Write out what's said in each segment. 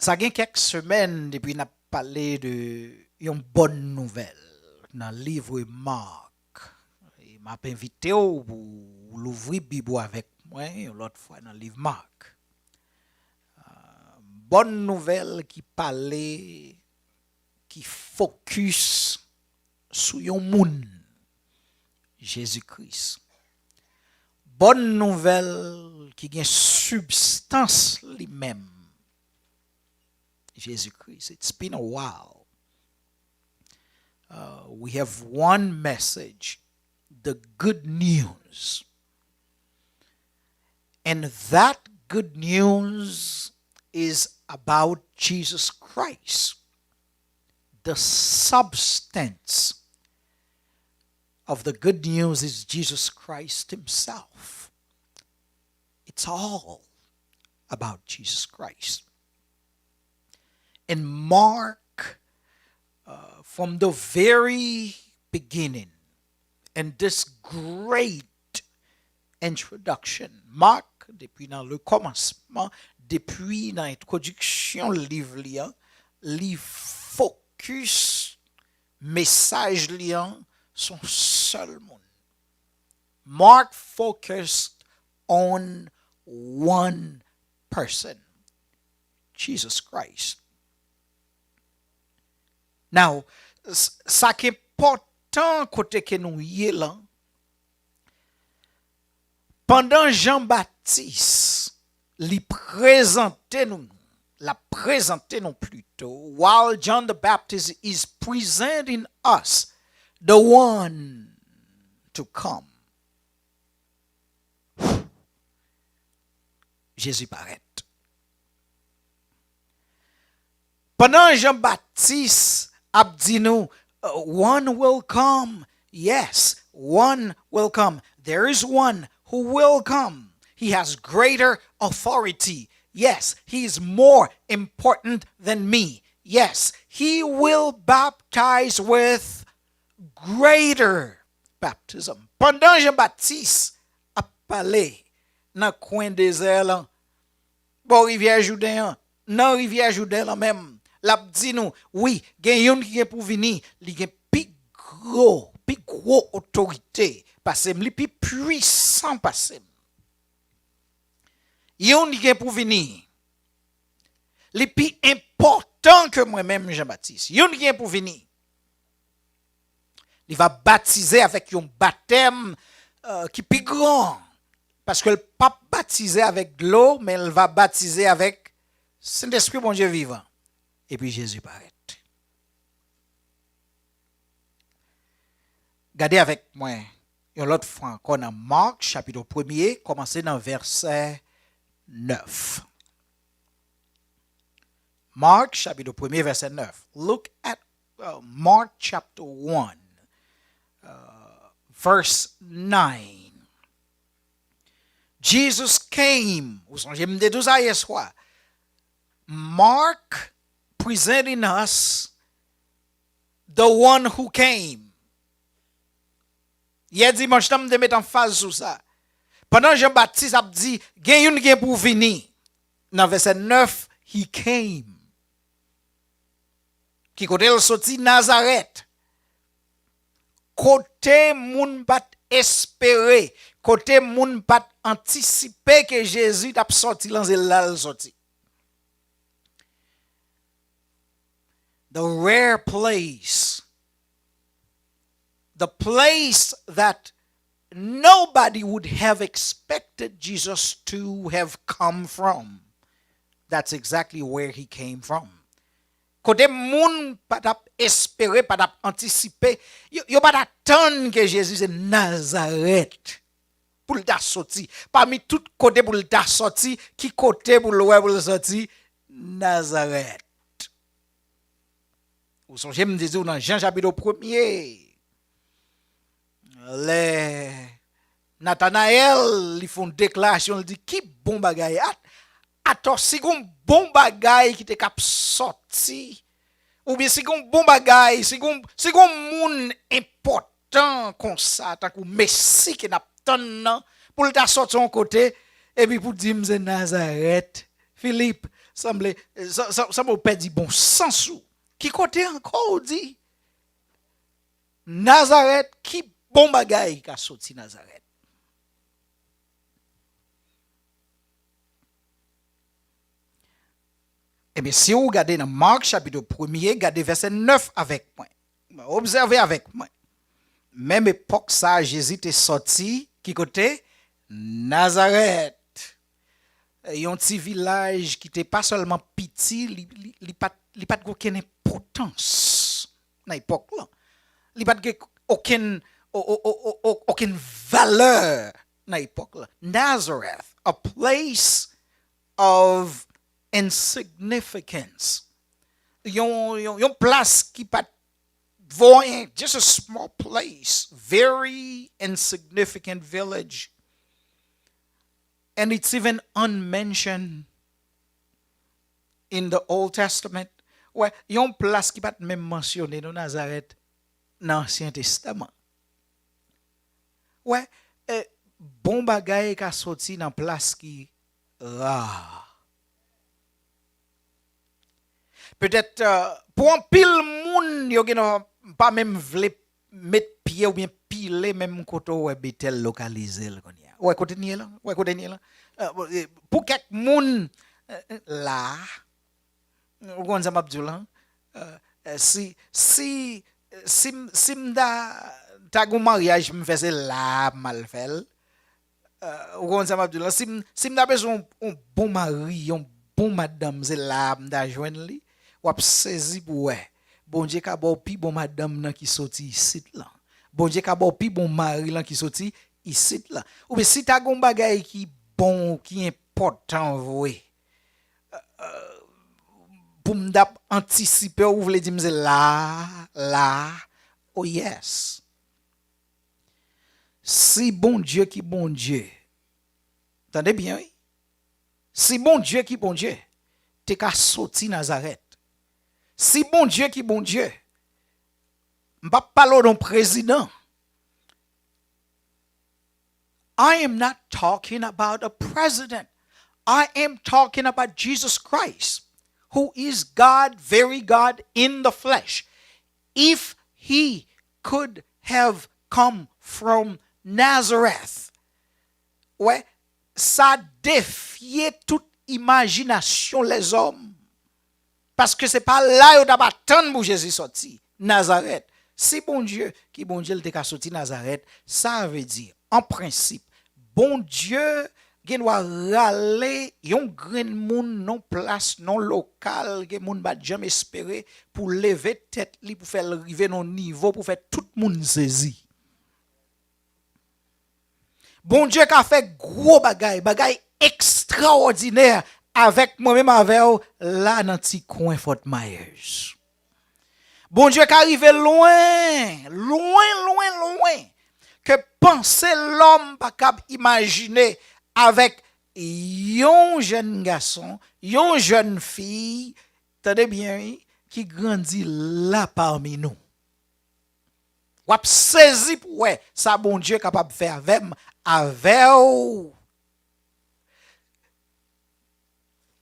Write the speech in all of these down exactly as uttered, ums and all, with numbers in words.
Sa gen kèk semèn depi n ap pale de yon bòn nouvèl nan liv Mak. E m ap envite w pou w louvri Bib ou avèk mwen yon lòt fwa nan liv Mak. Ah, bòn nouvèl ki pale, ki fokis sou yon moun, Jezi Kris. Bòn nouvèl ki gen sibstans li menm, Jezi Kris. It's been a while. Uh, we have one message, the good news. And that good news is about Jesus Christ. The substance of the good news is Jesus Christ himself. It's all about Jesus Christ. In Mark, uh, from the very beginning, in this great introduction, Mark, depi nan le kòmansman, depi nan entwodiksyon liv li an, li fokis, mesaj li an, se yon sèl moun. Mark focused on one person, Jesus Christ. Now, s- sa k enpòtan kote ke nou ye lan, pandan Jan Batis li prezante nou, l ap prezante nou plito, while John the Baptist is presenting us the one to come, Jezi parèt. Pandan Jan Batis ap di nou, uh, one will come. Yes, one will come. There is one who will come. He has greater authority. Yes, he is more important than me. Yes, he will baptize with greater baptism. Pandan Jan Batis ap pale nan kwen dezè lan, bò rivyè Jouden an, nan rivyè Jouden lan menm, l ap di nou, wi, gen youn ki gen pou vini, li gen pi gwo, pi gwo otorite pase m, li pi pwisan pase m. Youn ki gen pou vini, li pi enpòtan ke mwen menm, Jan Batis. Youn ki gen pou vini. Li va batize avèk yon batèm, euh, ki pi gran. Paske l p ap batize avèk dlo, men l va batize avèk Sentespri Bondye vivan. Epi Jezi parèt. Gade avèk mwen yon lòt fwa ankò nan Mak, chapit premye, kòmanse nan vèsè nèf. Mark, chapit premye, vèsè nèf. Look at, uh, Mark chapter one, uh, verse nine. Jesus came. Ou sonje m te di w sa yèswa. Mark presenting us the one who came. Yè dimanch lan, m te met anfaz sou sa. Pandan Jan Batis ap di, gen youn gen pou vini, nan vèsè nèf, he came. Ki kote l soti? Nazarèt. Kote moun pa t espere, kote moun pa t antisipe ke Jezi t ap sòti lan, se la l sòti. The rare place, the place that nobody would have expected Jesus to have come from. That's exactly where he came from. Kote moun pa t ap espere, pa t ap antisipe, yo, yo pa t atann ke Jezi se Nazarèt pou l ta sòti. Pami tout kote pou l ta sòti, ki kote pou l wè pou l sòti? Nazarèt. Ou sonje m te di w nan Jan chapit premye, lè Natanayèl, li fè yon deklarasyon, li di, ki bon bagay! At-, atò, si gon bon bagay ki te k ap sòti, oubyen si gon bon bagay, si gon, si gon moun enpòtan konsa, tankou Mesi ke n ap tann nan, pou l ta sòti yon kote, epi pou di m se Nazarèt, Filip, Sanble, sa- sa- sanble w pèdi bon sans ou. Ki kote ankò w di Nazarèt, ki bon bagay ka soti Nazarèt? Ebyen, si w gade nan Mak chapit premye, gade vèsè nèf avèk mwen. Obsève avèk mwen. Menm epòk sa a, Jezi te sòti, ki kote? Nazarèt. Yon ti vilaj ki te pa sèlman piti, li, li, li pa t, li pa t gen okenn enpòtans nan epòk lan. Li pa t gen okenn, o- o- o- o- o- okenn valè nan epòk lan. Nazareth, a place of insignificance. Yon, yon, yon plas ki pa t vo anyen, just a small place, very insignificant village. And it's even unmentioned in the Old Testament. Wè, yon plas ki pa t menm mansyone non Nazarèt nan Ansyen Testaman. Wè, eh, bon bagay ka soti nan plas ki ra. Petèt, eh, pou anpil moun, yo gen nan pa menm vle met pye oubyen pile menm kote w wè Betèl lokalize l kounye a. Ou wè kote n ye la? Ou wè kote n ye la? Eh, bon, eh, pou kèk moun, eh, eh, la a, ou konn sa m ap di w la? Eh, eh, si, si, si, m- si m ta, ta gon maryaj, m fè se la a m al fè l. Eh, ou konn sa m ap di w la? Si m, si m ta bezwen yon, yon bon mari, yon bon madanm, se la a m ta jwenn li. W ap sezi pou w wè. Bondye ka ba w pi bon madanm nan ki soti isit lan. Bondye ka ba w pi bon mari lan ki soti isit lan. Oubyen si ta gon bagay ki bon, ki enpòtan vre, eh, eh, pou m t ap antisipe, ou vle di m se la, la, oh yes. Si Bondye ki Bondye, tande byen, wi. Si Bondye ki Bondye te ka soti Nazarèt, si Bondye ki Bondye, m p ap pale w de yon prezidan. I am not talking about a president. I am talking about Jesus Christ, who is God, very God in the flesh. If he could have come from Nazareth, wè, sa defye tout imajinasyon lèzòm. Paske se pa la yo t ap atann pou Jezi sòti, Nazarèt. Si Bondye, ki Bondye l te ka soti Nazarèt, sa vle di, an prensip, Bondye gen dwa rale yon grenn moun nan plas, nan lokal, gen moun pa t janm espere, pou leve tèt li, pou fè l rive nan nivo, pou fè tout moun sezi. Bondye ka fè gwo bagay, bagay ekstraòdinè avèk mwen menm avè w la nan ti kwen Fort Myers. Bondye ka rive lwen, lwen, lwen, lwen, ke panse lòm pa kab imajine avèk yon jèn gason, yon jèn fi, tande byen, wi, ki grandi la pami nou. W ap sezi pou wè sa Bondye kapab fè avè m, avè w,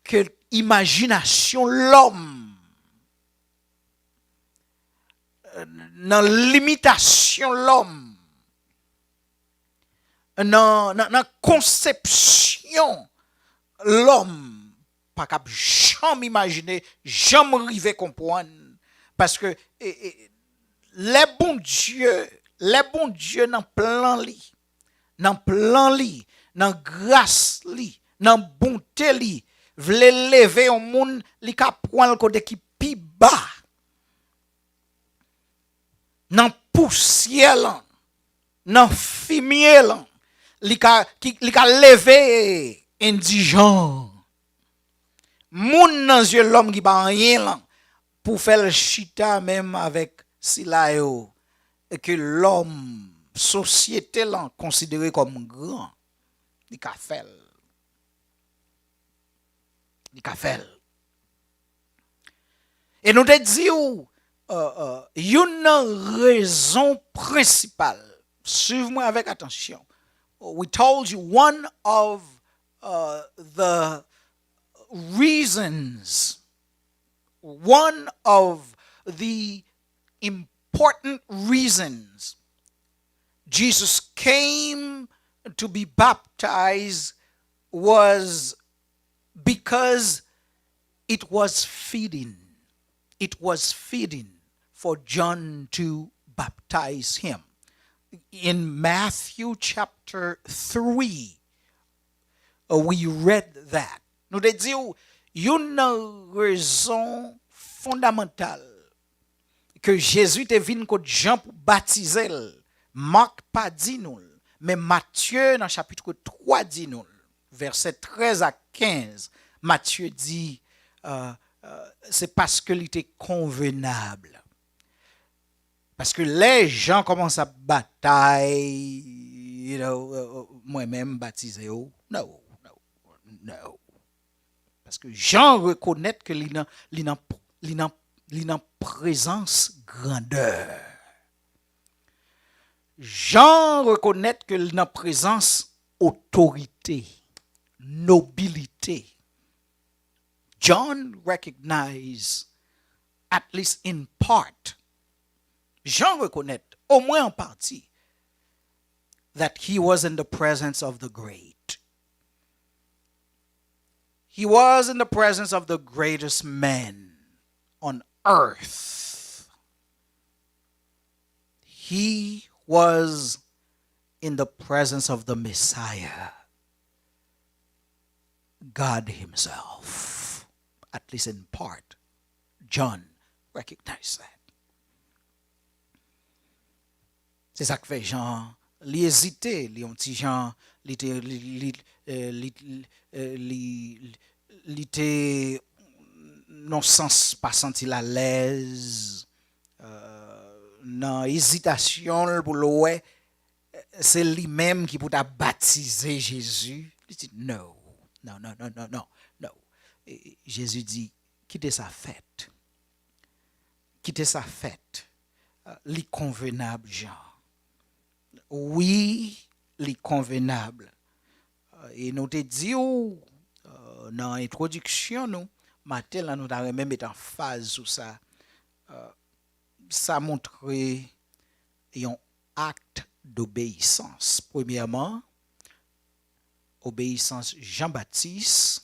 ke imajinasyon lòm, nan limitasyon lòm, nan, nan, nan konsepsyon lòm pa kab janm imajine, janm rive konprann. Paske, e, e, lè Bondye, lè Bondye nan plan li, nan plan li, nan gras li, nan bonte li, vle leve yon moun, li ka pran l kote ki pi ba. Nan pousyè lan, nan fimye lan, li ka, ki, li ka leve endijan. Moun nan zye lòm ki pa anyen lan, pou fè l chita menm avèk sila yo, e ke lòm, sosyete lan konsidere kòm gran, li ka fè l. Li ka fè l. E nou te di w, euh, euh, youn nan rezon prensipal, swiv mwen avèk atansyon. We told you one of, uh, the reasons, one of the important reasons Jesus came to be baptized was because it was fitting. It was fitting for John to baptize him. In Matthew chapter three, uh, we read that. Nou te di w, youn nan rezon fondamantal ke Jezi te vin kot Jan pou batize l, Mak pa di nou l, men Matye nan chapit twa di nou l, vèsè trèz a kenz, Matye di, euh, euh, se paske li te konvenab. Paske lè Jan kòmanse ap batay, you know, euh, euh, mwen menm batize w, no, no, no. Paske Jan rekonèt ke li nan, li nan, li nan, li nan prezans grandè. Jan rekonèt ke li nan prezans otorite, nobilite. John recognize, at least in part, Jan rekonèt, omwen an pati, that he was in the presence of the great. He was in the presence of the greatest man on earth. He was in the presence of the Messiah, God Himself. At least in part, John recognized that. Se sa k fè Jan, li ezite, li yon ti jan, li te, li, li, eh, li, eh, li, li te, nan sans, pa santi l alèz, euh, nan ezitasyon l pou l wè, eh, se li menm ki pou ta batize Jezi. Li di, no, no, no, no, no, no, no. E, e, Jezi di, kite sa fèt. Kite sa fèt. Euh, li konvenab, Jan. Wi, li konvenab. Euh, e nou te di w, euh, nan entwodiksyon nou, maten lan, nou ta renmen met anfaz sou sa. Euh, sa montre yon akt dobeyisans. Premyèman, obeyisans Jan Batis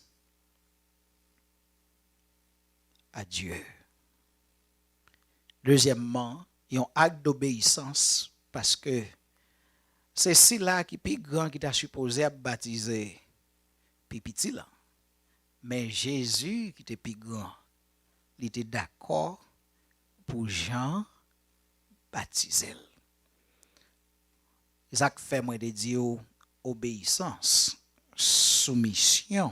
a Dye. Dezyèmman, yon akt dobeyisans, paske se sila ki pi gran ki ta sipoze ap batize pi piti lan. Men Jezi ki te pi gran, li te dakò pou Jan batize l. Se sa k fè mwen te di w, obeyisans, soumisyon,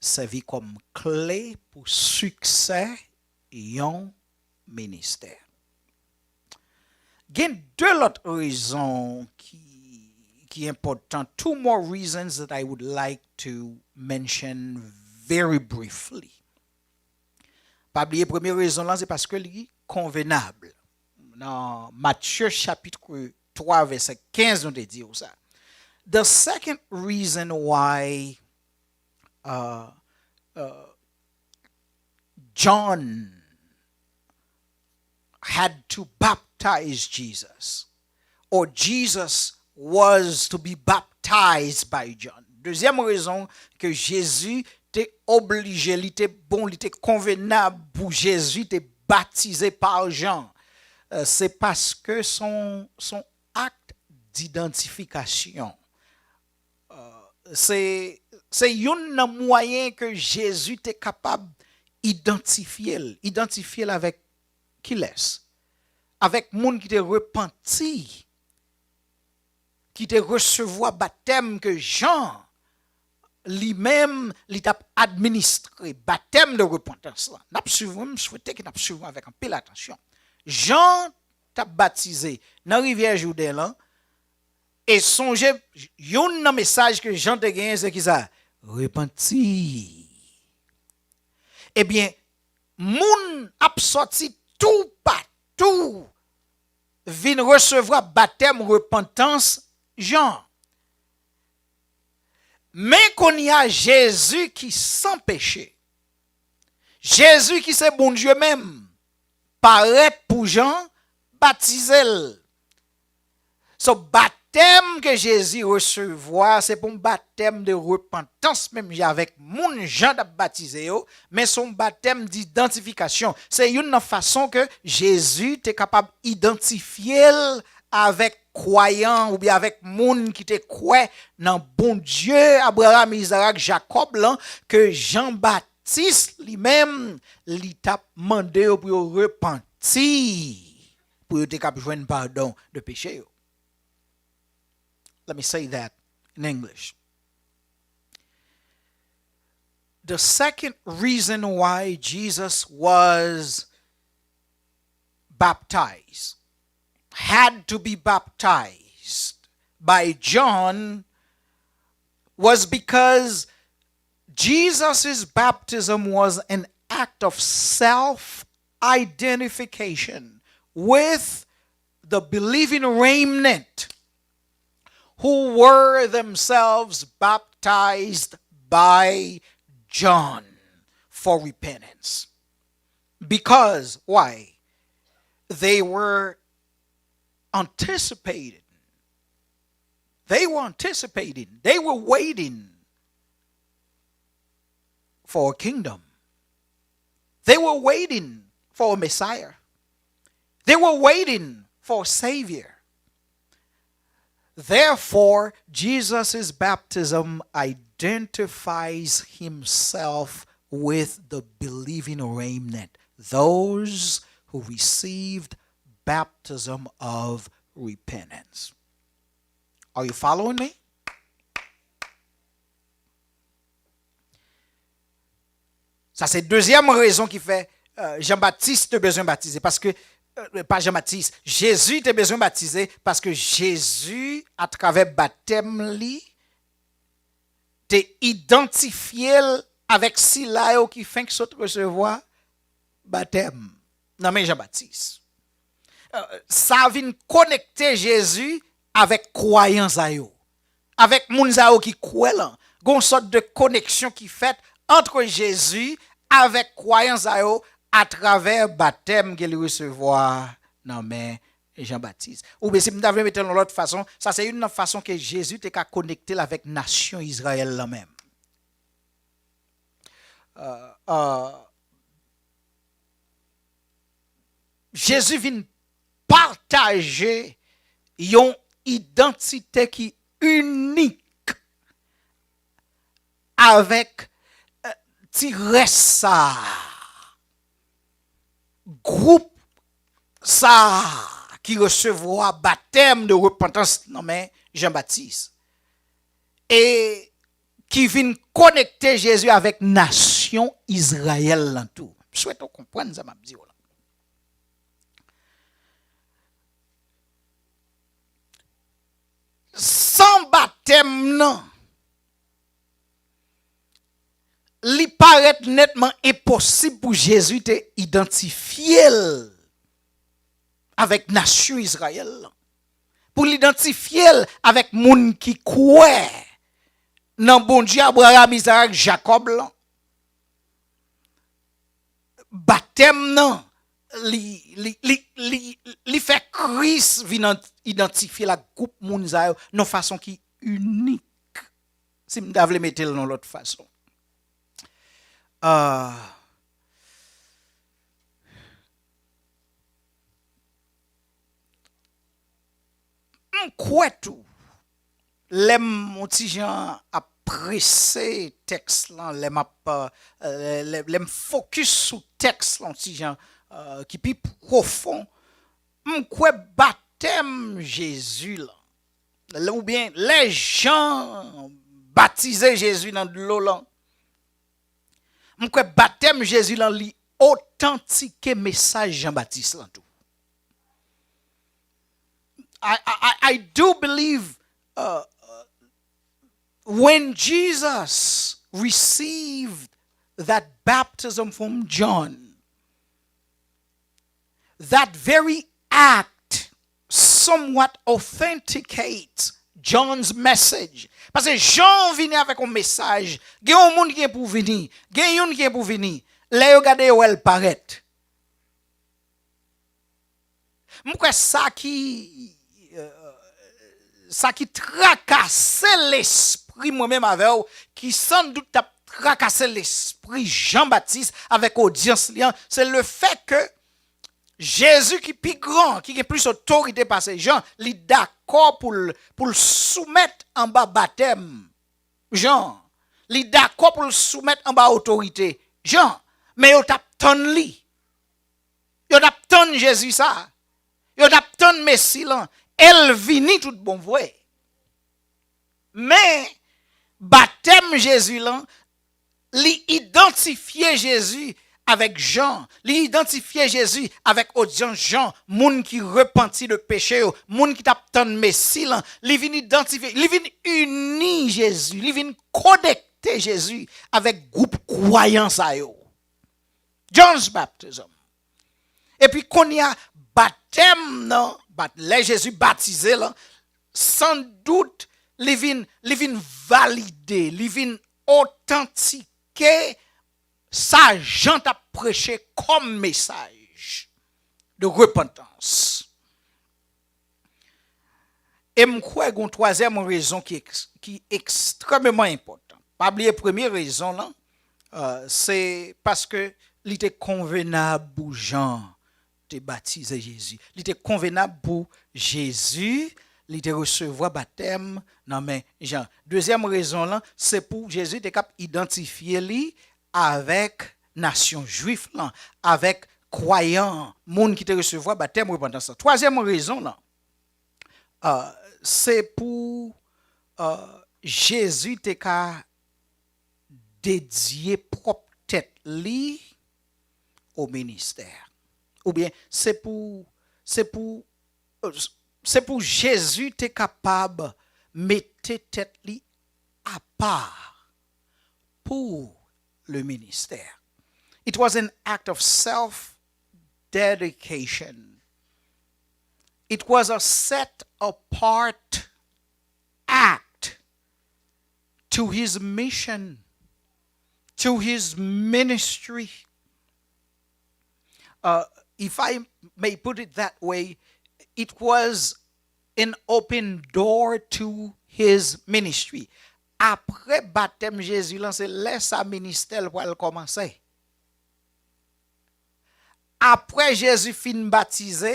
sèvi kòm kle pou siksè yon ministè. Gen de lòt rezon ki, ki enpòtan. Two more reasons that I would like to mention very briefly. Pa bliye, premye rezon lan, se paske li konvenab. Nan Matye chapit twa, vèsè kenz, nou te di w sa. The second reason why, uh, uh, John had to baptize Jesus, or Jesus was to be baptized by John. Dezyèm rezon ke Jezi te oblije, li te bon, li te konvenab pou Jezi te batize pa Jan, euh, se paske se yon, se yon akt didantifikasyon. Euh, se, se youn nan mwayen ke Jezi te kapab idantifye l, idantifye l avèk kilès? Avèk moun ki te repanti, ki te resevwa batèm ke Jan, li menm, li t ap administre, batèm de repantans lan. N ap swiv, m swete ke n ap swiv avèk anpil atansyon. Jan t ap batize nan rivyè Jouden lan, e sonje, youn nan mesaj ke Jan te genyen, se kisa? Repanti. Ebyen, moun ap sòti toupatou vin resevwa batèm repantans Jan. Men kounye a, Jezi ki san peche, Jezi ki se Bondye menm, parèt pou Jan, batize l. So, batèm ke Jezi resevwa, se pa yon batèm de repantans, menm jan avèk moun Jan t ap batize yo, men se yon batèm didantifikasyon. Se youn nan fason ke Jezi te kapab idantifye l avèk kwayan oubyen avèk moun ki te kwè nan Bondye Abraram, Izarak, Jakòb lan, ke Jan Batis li menm, li t ap mande yo pou yo repanti, pou yo te kab jwenn padon de peche yo. Let me say that in English. The second reason why Jesus was baptized, had to be baptized by John, was because Jesus' baptism was an act of self identification with the believing remnant who were themselves baptized by John for repentance. Because, why? They were anticipating. They were anticipating. They were waiting for a kingdom. They were waiting for a Messiah. They were waiting for a Savior. Therefore, Jesus' baptism identifies himself with the believing remnant, those who received baptism of repentance. Are you following me? Sa se dezyèm rezon ki fè, euh, Jan Batis te bezwen batize. Paske, euh, pa Jan Batis, Jezi te bezwen batize paske Jezi, atravè batèm li, te idantifye l avèk sila yo ki fenk sot resevwa batèm nan men Jan Batis. Euh, sa vin konekte Jezi avèk kwayan sa yo, avèk moun sa yo ki kwè lan. Gon sòt de koneksyon ki fèt ant Jezi avèk kwayan sa yo atravè batèm ke li resevwa nan men Jan Batis. Oubyen si m ta vle mete l yon lòt fason, sa se youn nan fason ke Jezi te ka konekte l avèk nasyon Izrayèl lan menm. Euh, euh, Jezi vin pataje yon idantite ki inik avèk, euh, ti rès sa a, gwoup sa a ki resevwa batèm de repantans nan men Jan Batis. E ki vin konekte Jezi avèk nasyon Izrayèl lan tou. M swete w konprann sa m ap di w la. San batèm nan, li parèt nètman enposib pou Jezi te idantifye l avèk nasyon Izrayèl lan, pou l idantifye l avèk moun ki kwè nan Bondye Abraram, Izarak, Jakòb lan. Batèm nan, li, li, li, li, li fè Kris vin an-, idantifye l ak gwoup moun sa yo nan fason ki inik. Si m ta vle mete l yon lòt fason. Ah, m kwè tou, lè m yon ti jan ap prese tèks lan, lè m ap, euh, lè, lè m fokis sou tèks lan yon ti jan, euh, ki pi pwofon, m kwè batèm Jezi lan, lè, oubyen lè Jan batize Jezi nan dlo lan, m kwè batèm Jezi lan, li otantike mesaj Jan Batis lan tou. I, I, I, I do believe, uh, uh, when Jesus received that baptism from John, that very act somewhat authenticates John's message. Paske Jan vini avèk yon mesaj. Gen yon moun ki gen pou vini. Gen youn ki gen pou vini. Lè yo gade, yo wè l parèt. M kwè sa ki, euh, sa ki trakase lespri mwen menm avè w, ki san dout t ap trakase lespri Jan Batis avèk odyans li an, se le fè ke Jezi ki pi gran, ki gen plis otorite pase Jan, li dakò pou l, pou l soumèt anba batèm Jan. Li dakò pou l soumèt anba otorite Jan. Men yo t ap tann li. Yo t ap tann Jezi sa. Yo t ap tann Mesi lan. E l vini tout bon vre. Men, batèm Jezi lan, li idantifye Jezi avèk Jan. Li idantifye Jezi avèk odyans Jan, moun ki repanti de peche yo, moun ki t ap tann Mesi lan. Li vin idantifye, li vin ini Jezi, li vin konekte Jezi avèk gwoup kwayan sa yo. John's baptism. Epi kounye a, batèm nan, bat, lè Jezi batize lan, san dout, li vin, li vin valide, li vin otantike sa Jan t ap preche kòm mesaj de repantans. E m kwè gen yon twazyèm rezon ki, eks- ki ekstrèmeman enpòtan. Pa bliye premye rezon lan, euh, se paske li te konvenab pou Jan te batize Jezi. Li te konvenab pou Jezi, li te resevwa batèm nan men Jan. Dezyèm rezon lan, se pou Jezi te kab idantifye li avèk nasyon jwif lan, avèk kwayan, moun ki te resevwa batèm repantans lan. Twazyèm rezon lan, euh, se pou, euh, Jezi te ka dedye pwòp tèt li o ministè. Oubyen se pou, se pou, euh, se pou Jezi te kapab mete tèt li apa pou le ministè. It was an act of self dedication. It was a set apart act to his mission, to his ministry. Uh, if I may put it that way, it was an open door to his ministry. Apre batèm Jezi lan, se lè sa ministè l pral kòmanse. Apre Jezi fin batize,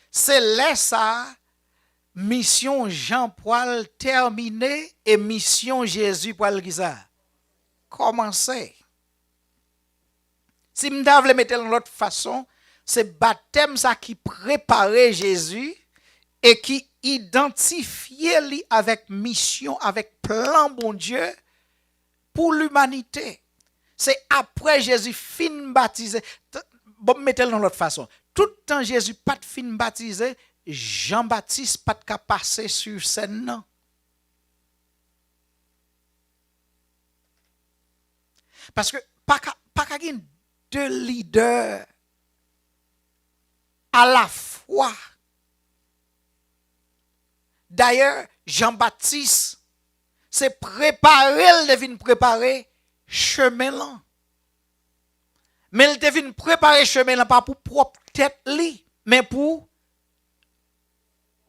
se lè sa a, misyon Jan pral tèmine e misyon Jezi pral kisa? Kòmanse. Si m ta vle mete l yon lòt fason, se batèm sa ki prepare Jezi e ki idantifye li avèk misyon, avèk plan Bondye pou limanite. Se apre Jezi fin batize. T- Bon, m mete l yon lòt fason. Tout tan Jezi pa t fin batize, Jan Batis pa t ka pase sou sèn nan. Paske pa ka, pa ka gen de lidè alafwa. Dayè, Jan Batis, se prepare l te vin prepare chemen lan. Men l te vin prepare chemen lan pa pou pwòp tèt li, men pou,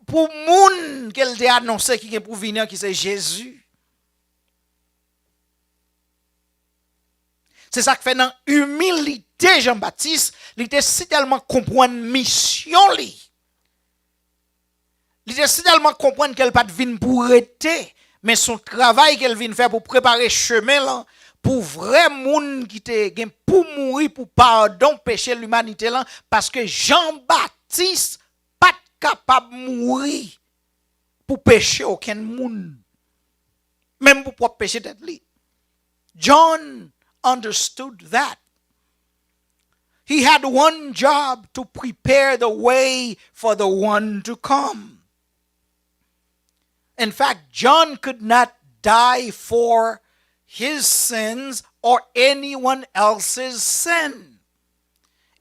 pou moun ke l te anonse ki gen pou vini an, ki se Jezi. Se sa k fè nan imilite Jan Batis, li te sitèlman konprann misyon li. Li te sitèlman konprann ke l pa t vin pou rete, men se yon travay ke l vin fè pou prepare chemen lan, pou vrè moun ki te gen pou mouri pou padon peche limanite lan, paske Jan Batis pa t kapab mouri pou peche okenn moun, menm pou pwòp peche tèt li. John understood that. He had one job to prepare the way for the one to come. In fact, John could not die for his sins or anyone else's sin.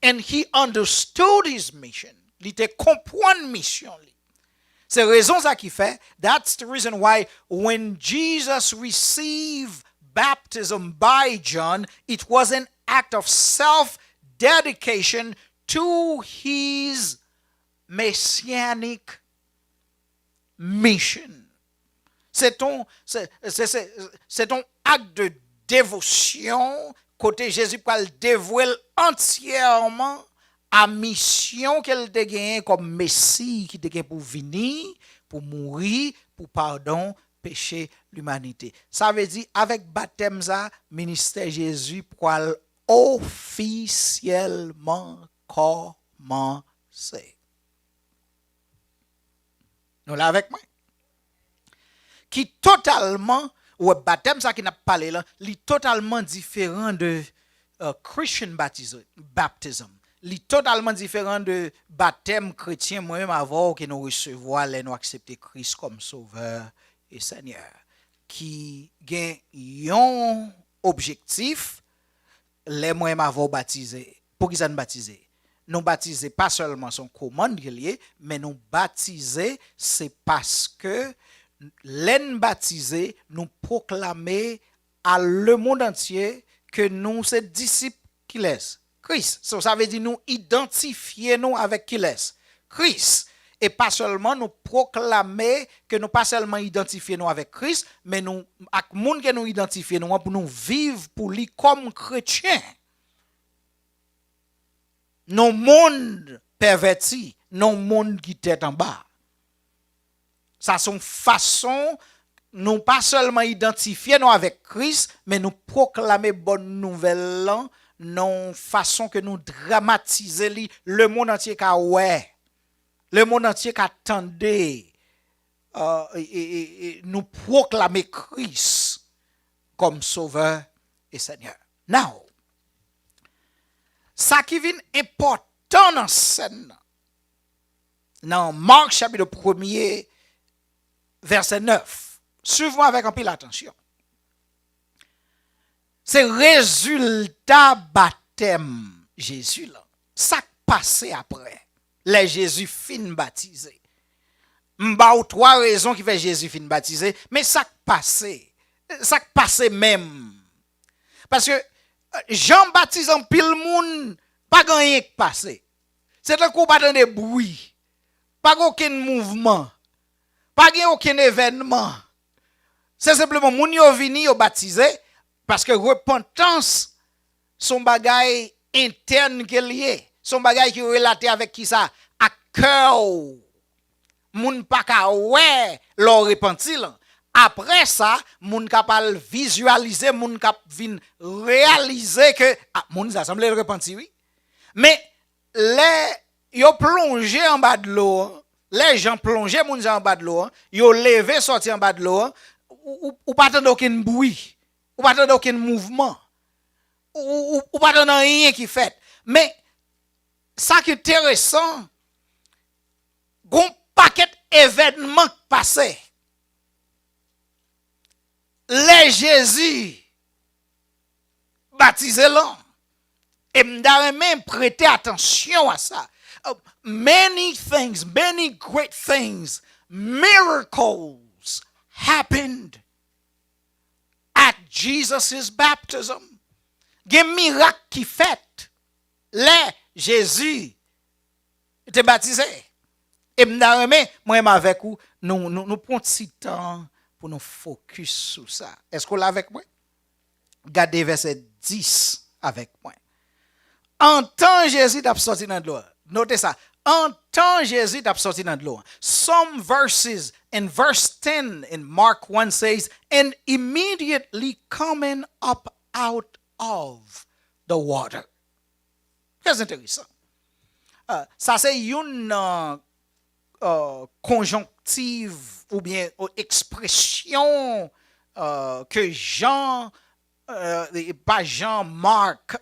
And he understood his mission. Li te konprann misyon li. Se rezon sa ki fè, that's the reason why when Jesus received baptism by John, it was an act of self dedication to his messianic mission. Se ton, se, se, se, se ton ak de devosyon kote Jezi pral devwe l antyèman a misyon ke l te genyen kòm Mesi ki te gen pou vini, pou mouri, pou padon peche limanite. Sa vle di, avèk batèm sa, ministè Jezi pral ofisyèlman kòmanse. Nou la avèk mwen? Ki totalman, ou wè, batèm sa ki n ap pale la, li totalman diferan de uh, Christian baptism, baptism. Li totalman diferan de batèm kretyen mwen menm avè w ke nou resevwa lè nou aksepte Kris kòm Sovè e Senyè. Ki gen yon objektif, lè mwen menm avè w batize. Poukisa n batize? Nou batize pa sèlman, se yon komann ke l ye, men nou batize se paske lè n batize, nou pwoklame a lemonn antye ke nou se disip kilès? Kris. So, sa vle di nou idantifye nou avèk kilès? Kris. E pa sèlman nou pwoklame ke nou pa sèlman idantifye nou avèk Kris, men nou ak moun ke nou idantifye nou an pou nou viv pou li kòm kretyen. Nan yon monn pèvèti, nan yon monn ki tèt anba. Sa se yon fason nou pa sèlman idantifye nou avèk Kris, men nou pwoklame bòn nouvèl lan nan yon fason ke nou dramatize li, lemonn antye ka wè, lemonn antye ka tande, uh, e, e, e, e nou pwoklame Kris kòm Sovè e Senyè. Now, sa ki vin enpòtan nan sèn nan, nan Mark chapit premye, vèsè nèf, swiv mwen avèk anpil atansyon. Se rezilta batèm Jezi lan. Sa k pase apre, lè Jezi fin batize? M ba w twa rezon ki fè Jezi fin batize, men sa k pase? Sa k pase menm? Paske, euh, Jan batize anpil moun, pa gen anyen k pase. Se tankou w pa tande bri. Pa gen okenn mouvman. Pa gen okenn evènman. Se senpleman moun yo vini, yo batize, paske repantans se yon bagay entèn ke l ye. Se yon bagay ki relate avèk kisa? Ak kè w. Moun pa ka wè lè w repanti lan. Apre sa, moun k ap al vizyalize, moun k ap vin reyalize ke, ah, moun sa sanble l repanti, wi. Men, lè yo plonje anba dlo an, lè Jan plonje moun sa anba dlo an, yo leve sòti anba dlo an, ou, ou, ou pa tande okenn bri, ou pa tande okenn mouvman, ou, ou, ou, ou pa tande anyen ki fèt. Men, sa ki enteresan, gon pakèt evènman k pase. Lè Jezi batize lan, e m ta renmen prete atansyon a sa. Uh, many things, many great things, miracles happened at Jesus' baptism. Gen mirak ki fèt lè Jezi te batize. E m ta renmen, mwen menm avèk ou, nou, nou, nou pran ti tan pou nou fokis sou sa. Èske w la avèk mwen? Gade vèsè dis avèk mwen. Antan Jezi t ap sòti nan dlo a. Note sa. Antan Jezi t ap sòti nan dlo a. Some verses in verse ten in Mark one says, "And immediately coming up out of the water." Trè enteresan. Ah, sa se youn nan, euh, konjonktiv oubyen, euh, ekspresyon, euh, ke Jan, euh, e pa Jan, Mark,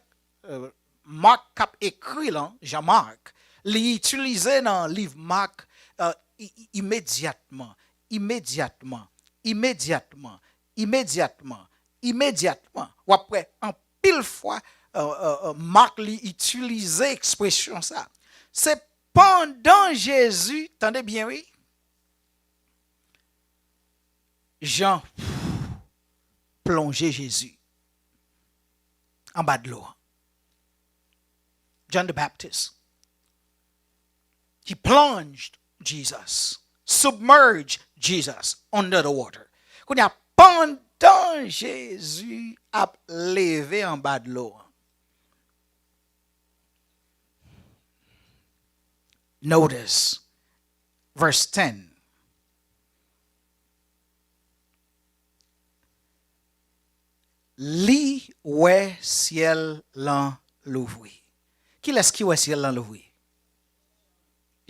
euh, Mark k ap ekri lan, Jan Mark, li itilize nan liv Mark, euh, i-, i-, imedyatman, imedyatman, imedyatman, imedyatman, imedyatman. W ap wè anpil fwa, euh, euh, euh, Mark li itilize ekspresyon sa. Se pandan Jezi, tande byen wi, Jan plonje Jezi anba dlo an. John the Baptist. He plunged Jesus, submerged Jesus under the water. Kounye a, pandan Jezi ap leve anba dlo an, notice verse ten. Li wè syèl lan louvri. Kilès ki wè syèl lan louvri?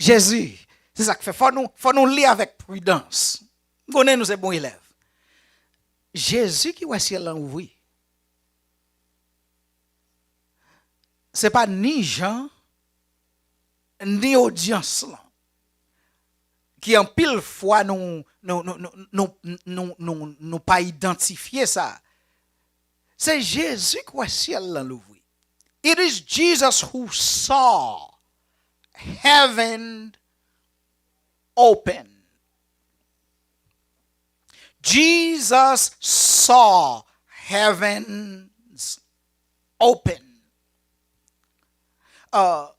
Jezi. Se sa k fè fò nou, fò nou li avèk pridans. M konnen nou se bon elèv. Jezi ki wè syèl lan louvri. Se pa ni Jan, ni odyans lan, ki anpil fwa nou, nou, nou, nou, nou, nou, nou, nou pa idantifye sa. Se Jezi k wè syèl lan louvri. It is Jesus who saw heaven open. Jesus saw heavens open. Uh,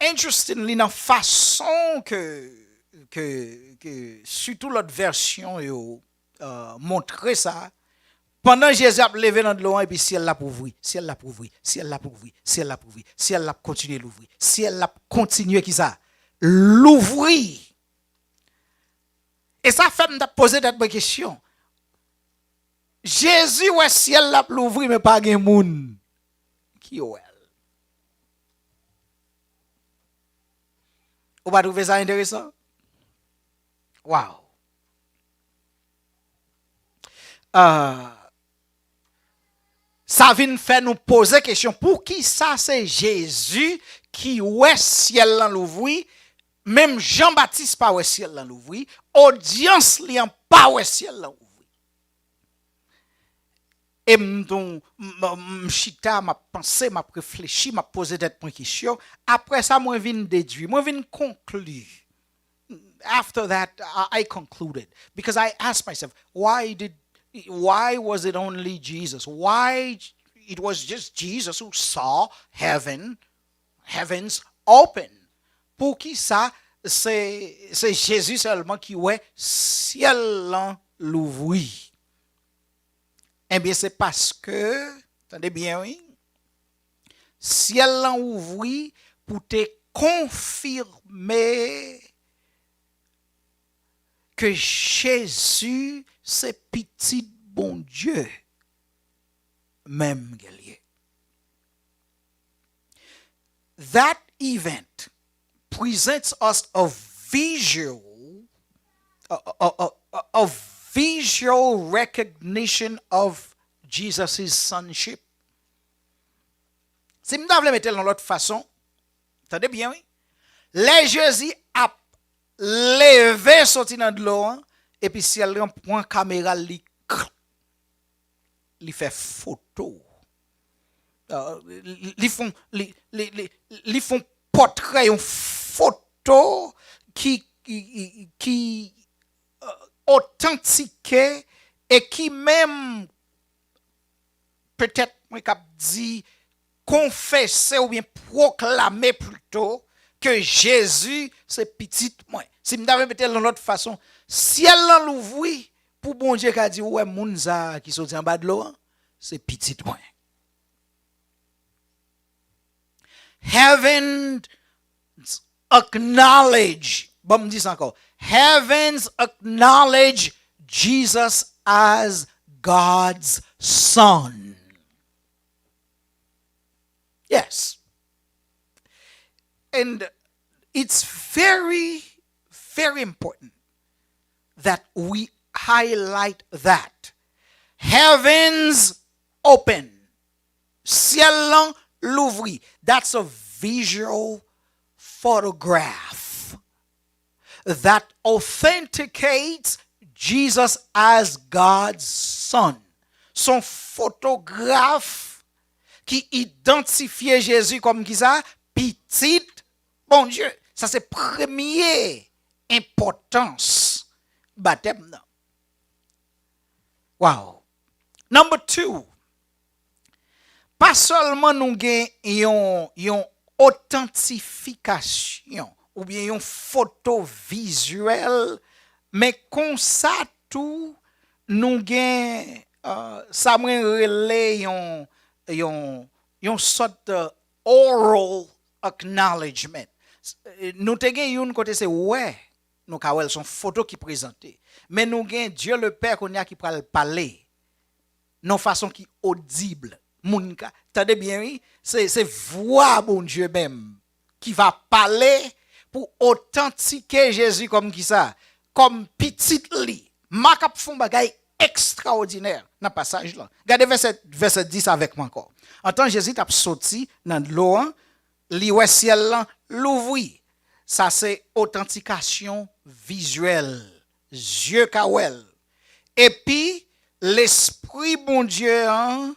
interestingly, nan fason ke, ke, ke sitou lòt vèsyon yo, uh, montre sa, pandan Jezi ap leve nan dlo an, epi syèl la ap ouvri, syèl la ap ouvri, syèl la ap ouvri, syèl la ap ouvri, syèl la ap kontinye louvri, syèl la ap kontinye ki sa? Louvri. E sa fè m t ap poze tèt mwen kesyon. Jezi wè syèl la ap louvri, men pa gen moun ki wè l. Ou pa twouve sa enteresan? Wow. Ah, sa vin fè nou poze kesyon, poukisa se Jezi ki wè syèl lan louvri, menm Jan Batis pa wè syèl lan louvri, odyans li an pa wè syèl lan louvri? E m, m, m, m chita, m ap panse, m ap reflechi, m ap poze tèt mwen kesyon. Apre sa, mwen vin dedui, mwen vin konkli. After that, I, I concluded. Because I asked myself, why did, why was it only Jesus? Why it was just Jesus who saw heaven, heavens open? Poukisa se, se Jezi sèlman ki wè syèl lan louvri? Ebyen, se paske, tande byen, wi, syèl lan ouvri pou te konfime ke Jezi se Pitit Bondye menm ke l ye. That event presents us a visual, a, a, a, a, a visual recognition of Jesus' sonship. Si m ta vle mete l yon lòt fason, tande byen, wi. Lè Jezi ap leve soti nan dlo an, epi syèl lan pran kamera l, li, li fè foto. Ah, li, li fon, li, li, li, li fon pòtrè, yon foto ki, ki, ki, ki, euh, otantike e ki menm, petèt mwen kab di, konfese oubyen pwoklame plito ke Jezi se pitit mwen. Si m ta vle mete l yon lòt fason, syèl lan louvri pou Bondye ka di, ou wè moun sa a ki soti anba dlo an, se pitit mwen. Heavens acknowledge, bon, m di sa ankò. Heavens acknowledge Jesus as God's Son. Yes. And it's very, very important that we highlight that. Heavens open. Syèl lan louvri. That's a visual photograph that authenticates Jesus as God's Son. Se yon fotograf ki idantifye Jezi kòm kisa? Pitit Bondye. Sa se premye enpòtans batèm nan. Wow. Number two, pa sèlman nou gen yon, yon otantifikasyon oubyen yon foto vizyèl, men konsa tou nou gen, uh, sa mwen rele yon, yon, yon sòt, uh, oral acknowledgement. Nou te gen youn kote se wè, nou ka wè l, se yon foto ki prezante. Men nou gen Dieu le Père kounye a ki pral pale nan fason ki odib. Moun ka tande byen, wi. Se, se vwa Bondye menm ki va pale pou otantike Jezi kòm kisa? Kòm pitit li. Mak ap fè yon bagay ekstraòdinè nan pasaj lan. Gade vèsè, vèsè dis avèk mwen ankò. Antan Jezi t ap soti nan dlo an, li wè syèl lan louvri. Sa se otantikasyon vizyèl. Zye ka wè l. Epi, Lespri Bondye an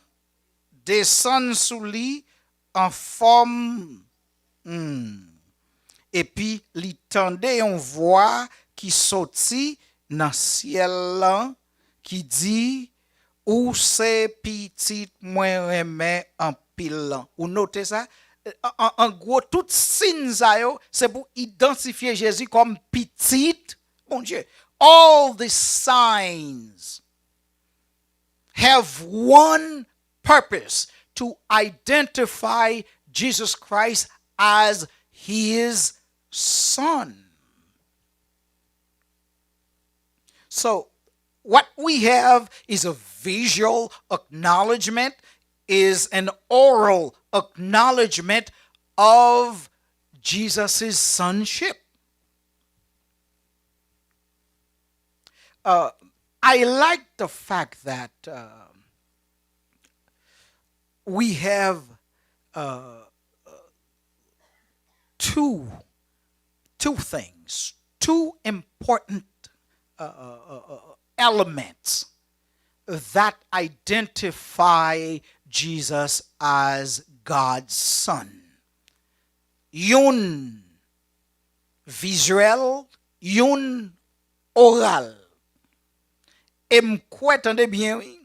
desann sou li an fòm, hmm. Epi, li tande yon vwa ki soti nan syèl lan ki di, "Ou se pitit mwen renmen anpil lan." Ou note sa? An, an, an gwo, tout siy sa yo, se pou idantifye Jezi kòm pitit Bondye. All the signs have one purpose: to identify Jesus Christ as his son. So, what we have is a visual acknowledgement, is an oral acknowledgement of Jesus' sonship. Uh, I like the fact that, uh, we have, uh, two, two things, two important, uh, uh, uh, uh, elements that identify Jesus as God's Son. Youn vizyèl, youn oral. E m kwè, tande byen, wi,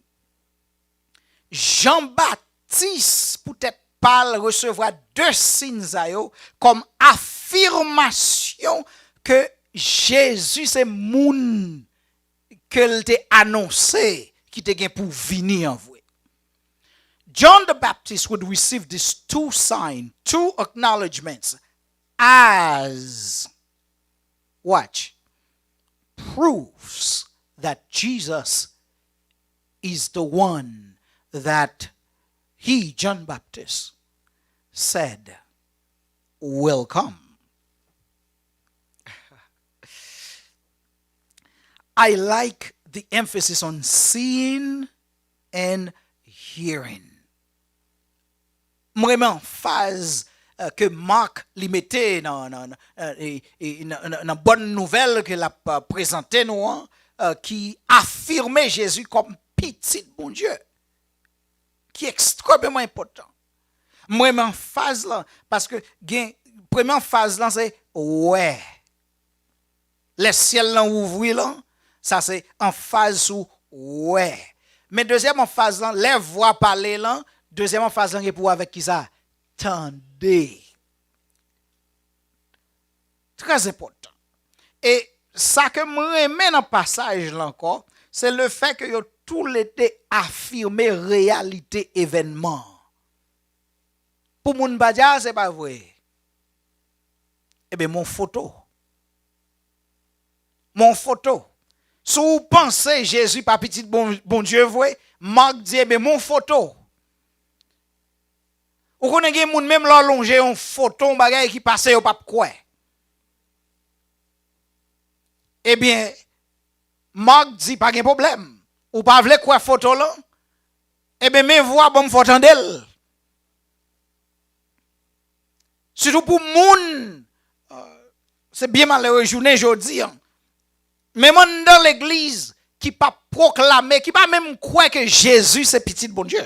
Jan Batis, poutèt pa l, resevwa de siy sa yo kòm afimasyon ke Jezi se moun ke l te anonse ki te gen pou vini an vre. John the Baptist would receive these two signs, two acknowledgments, as, watch, proofs that Jesus is the one that he, John Baptist, said will come. I like the emphasis on seeing and hearing. M renmen anfaz, eh, ke Mak li mete nan, nan, nan, eh, e, e, nan, nan, nan bòn nouvèl ke l ap, eh, prezante nou an, eh, ki afime Jezi kòm pitit Bondye, ki ekstrememan enpòtan. M renmen anfaz lan, paske gen, premye anfaz lan se wè. Lè syèl lan ouvri lan, sa se anfaz sou wè. Men dezyèm anfaz lan, lè vwa pale lan, dezyèm anfaz lan gen pou wè avèk kisa? Tande. Trè enpòtan. E sa ke m renmen nan pasaj lan ankò, se le fè ke yo toulede afime reyalite evènman an. Pou moun pa di, "A, se pa vre." Ebyen, men yon foto. Men yon foto. Si w panse Jezi pa pitit Bon-, Bondye vre, Mak di, "Ebyen, men yon foto." Ou konnen gen moun, menm lè w lonje yon foto, yon bagay ki pase, yo p ap kwè. Ebyen, Mak di, "Pa gen pwoblèm. Ou pa vle kwè foto lan? Ebyen, men vwa, ban m fè w tande l." Sitou pou moun, euh, se byen malere jounen jodi an. Menm anndan legliz ki pa pwoklame, ki pa menm kwè ke Jezi se pitit Bondye.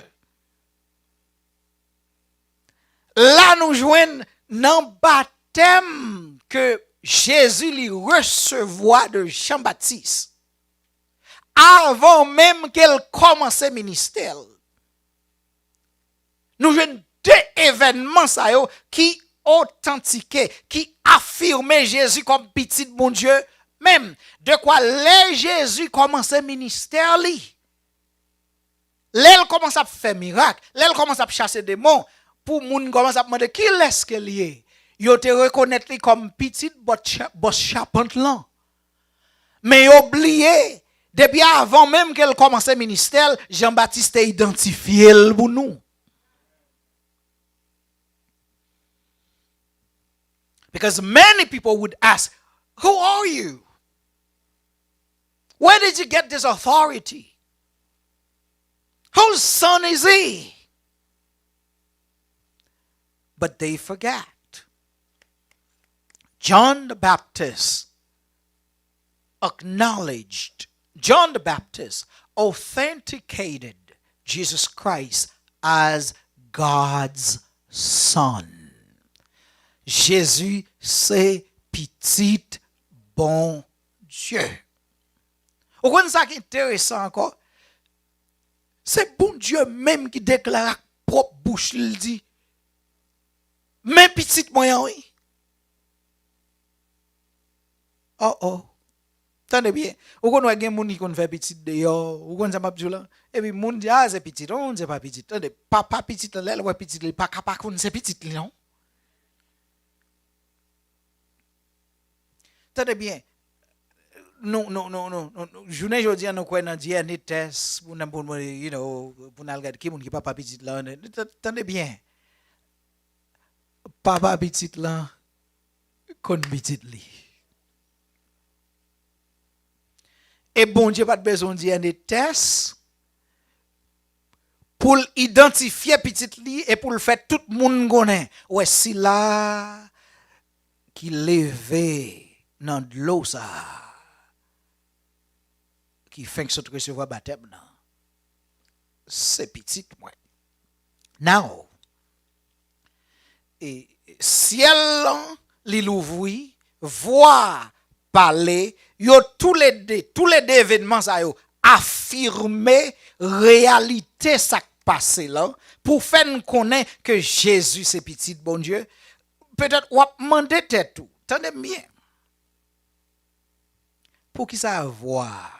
La nou jwenn nan batèm ke Jezi li resevwa de Jan Batis. avan menm ke l kòmanse ministè l. Nou jwenn de evènman sa yo ki otantike, ki afime Jezi kòm pitit Bondye menm. Dekwa lè Jezi kòmanse ministè li, lè l kòmanse ap fè mirak, lè l kòmanse ap chase demon, pou moun kòmanse ap mande kilès ke l ye, yo te rekonèt li kòm pitit bòs cha-, bòs chapant lan. Men yo bliye, depi avan menm ke l kòmanse ministè l, Jan Batis te idantifye l pou nou. Because many people would ask, "Who are you? Where did you get this authority? Whose son is he?" But they forgot. John the Baptist acknowledged, John the Baptist authenticated Jesus Christ as God's Son. Jezi se pitit Bondye. Ou konn sa ki enteresan ankò? Se Bondye menm ki deklare ak pwòp bouch li, l di, "Men pitit mwen an, wi." Oh, oh. Tande byen. Ou konn wè gen moun ki konn fè pitit deyò. Ou konn sa m ap di w la? Epi moun di, "A, se pitit." Oh, se pa pitit. Tande, papa pitit lan, lè l wè pitit li, li pa ka pa konn se pitit li, non. Tande byen. Nou, nou, nou, nou, nou, nou, jounen jodi a, nou kwè nan D N A test pou n, pou, pou, you know, pou n al gade ki moun ki papa pitit lan. Tande byen. Papa pitit lan konn pitit li. E Bondye pa t bezwen D N A test pou l idantifye pitit li e pou l fè tout moun konnen. Wè sila ki leve nan dlo sa a, ki fenk sot resevwa batèm nan, se pitit mwen. Now, e, syèl lan, li louvri, vwa pale, yo toulede, toulede evènman sa yo afime reyalite sa k pase lan, pou fè n konnen ke Jezi se pitit Bondye. Petèt w ap mande tèt ou, tande m byen. Poukisa vwa?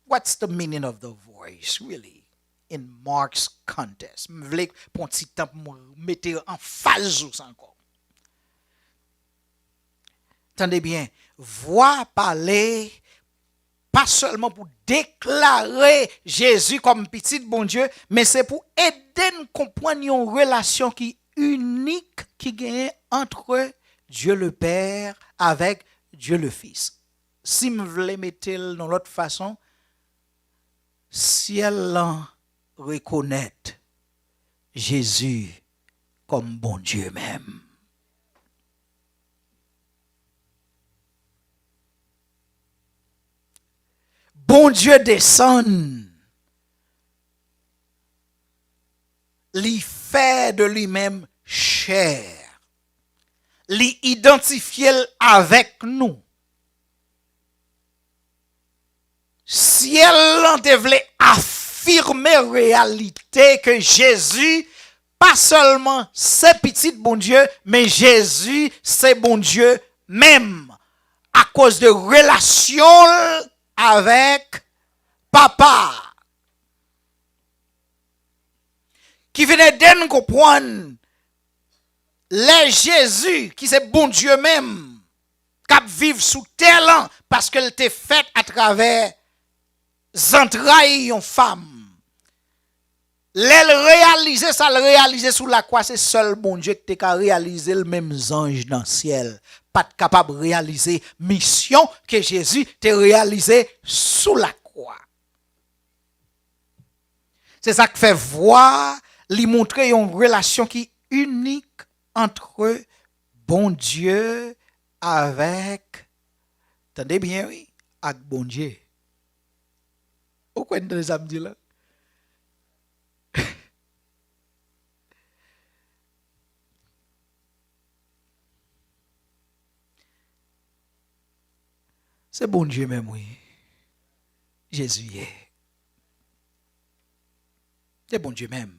What's the meaning of the voice, really, in Mark's context? M vle pran ti tan pou mwen mete anfaz sou sa ankò. Tande byen, vwa pale pa sèlman pou deklare Jezi kòm pitit Bondye, men se pou ede n konprann yon relasyon ki inik ki genyen antre Dieu le Père avèk Dieu le Fils. Si m vle mete l yon lòt fason, syèl lan rekonèt Jezi kòm Bondye menm. Bondye desann, li fè de li menm chè, li idantifye l avèk nou. Syèl lan te vle afime reyalite ke Jezi pa sèlman se pitit Bondye, men Jezi se Bondye menm, akoz de relasyon l avèk Papa a. Ki vin ede n konprann lè Jezi, ki se Bondye menm, k ap viv sou tè lan, paske l te fèt atravè zantray yon fanm. Lè l reyalize sa l reyalize sou lakwa, se sèl Bondye ki te ka reyalize l, menm zanj nan syèl pa t kapab reyalize misyon ke Jezi te reyalize sou lakwa. Se sa k fè vwa a, li montre yon relasyon ki inik antre Bondye avèk, tande byen wi, ak Bondye. Ou kwè n tande sa m di la? Se Bondye menm wi. Jezi ye. Se Bondye menm.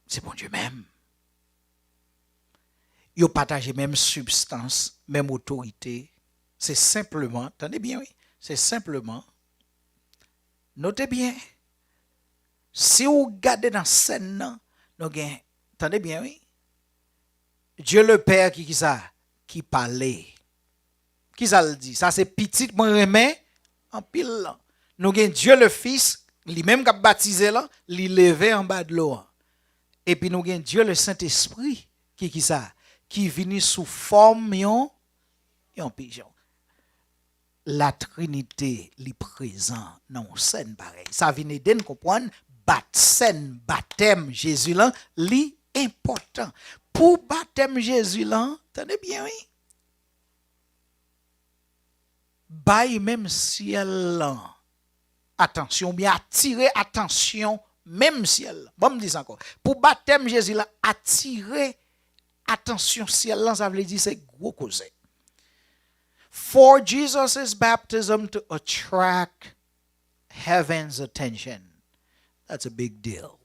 Se Bondye menm. Yo pataje menm sibstans, menm otorite. Se senpleman, tande byen wi, se senpleman, note byen, si w gade nan sèn nan, nou gen, tande byen wi, Dye Lepè ki, ki sa? Ki pale. Kisa l di? Sa se pitit mwen renmen anpil lan. Nou gen Dye Lefis, li menm k ap batize lan, li leve anba dlo an. Epi nou gen Dye Lesentespri, ki, ki sa? Ki vini sou fòm yon, yon pijon. Latrinite, li prezan nan yon sèn parèy. Sa vin ede n konprann bat sèn batèm Jezi lan, li enpòtan. Pou batèm Jezi lan, tande byen wi, bay menm syèl lan atansyon, oubyen atire atansyon menm syèl lan. Ban m di sa ankò. Pou batèm Jezi lan atire atansyon syèl lan, sa vle di se gwo koze. For Jesus' baptism to attract heaven's attention, that's a big deal.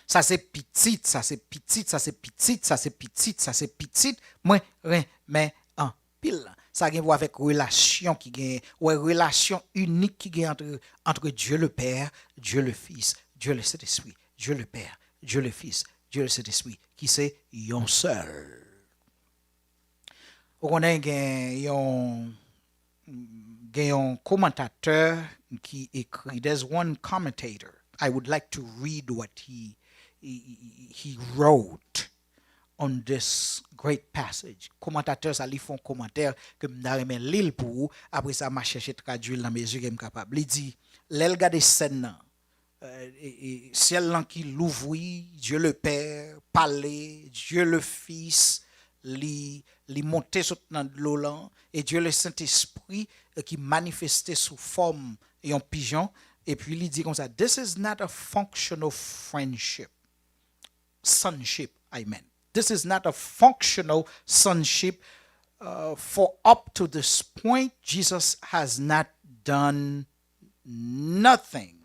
Sa se pitit, sa se pitit, sa se pitit, sa se pitit, sa se pitit mwen renmen anpil. Sa gen pou avèk relasyon ki gen, wè, relasyon inik ki gen antre, antre Dye Lepè, Dye Lefis, Dye Lesentespri, Dye Lepè, Dye Lefis, Dye Lesentespri, ki se yon sèl. Ou konnen gen yon, gen yon komantatè ki ekri, there's one commentator. I would like to read what he, he, he wrote on this great passage. Komantatè sa, li fè yon komantè ke m ta renmen li l pou ou. Apre sa, m a chèche tradui l nan mezi ke m kapab. Li di, lè l gade sèn nan, euh, e, e, syèl lan ki louvri, Dye Lepè pale, Dye Lefis, li, li monte sot nan dlo lan, e Dye Lesentespri, euh, ki manifeste sou fòm yon pijon, epi li di konsa, this is not a functional friendship, sonship, I mean. This is not a functional sonship, uh, for up to this point, Jesus has not done nothing.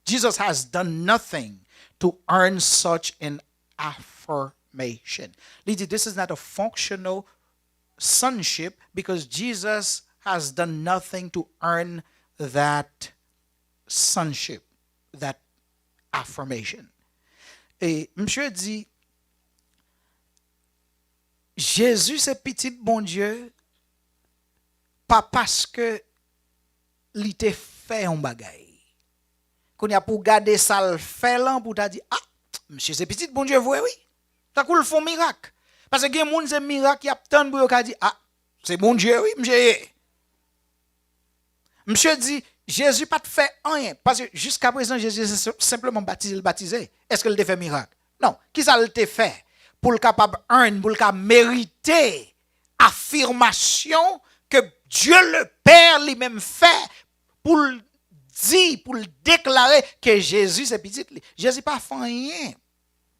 Jesus has done nothing to earn such an affirmation. Li di, this is not a functional sonship because Jesus has done nothing to earn that sonship, that affirmation. E msye di, Jezi se pitit Bondye, pa paske li te fè yon bagay. Kounye a, pou w gade sa l fè lan, pou w ta di, a, misye se pitit Bondye vre, wi. Tankou l fè yon mirak. Paske gen moun, se mirak y ap tann pou yo ka di, a, se Bondye, wi, misye ye. Misye di, Jezi pa t fè anyen. Paske jiskaprezan, Jezi se senpleman batize l batize. Èske l te fè mirak? Non. Kisa l te fè? Pou l kapab earn, pou l ka merite afimasyon ke Dye Lepè li menm fè, pou l di, pou l deklare ke Jezi se pitit li. Jezi pa fè anyen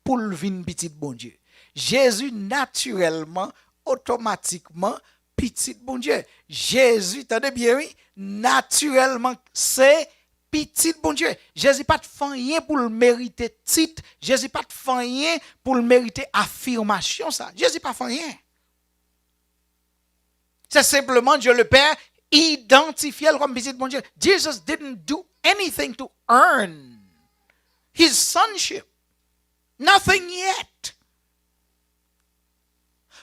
pou l vin pitit Bondye. Jezi natirèlman, otomatikman, pitit Bondye. Jezi, tande byen wi, natirèlman se pitit Bondye. Jezi pa t fè anyen pou l merite tit. Jezi pa t fè anyen pou l merite afimasyon sa. Jezi pa fè anyen. Se senpleman Dye Lepè idantifye l kòm pitit Bondye. Jesus didn't do anything to earn his sonship. Nothing yet.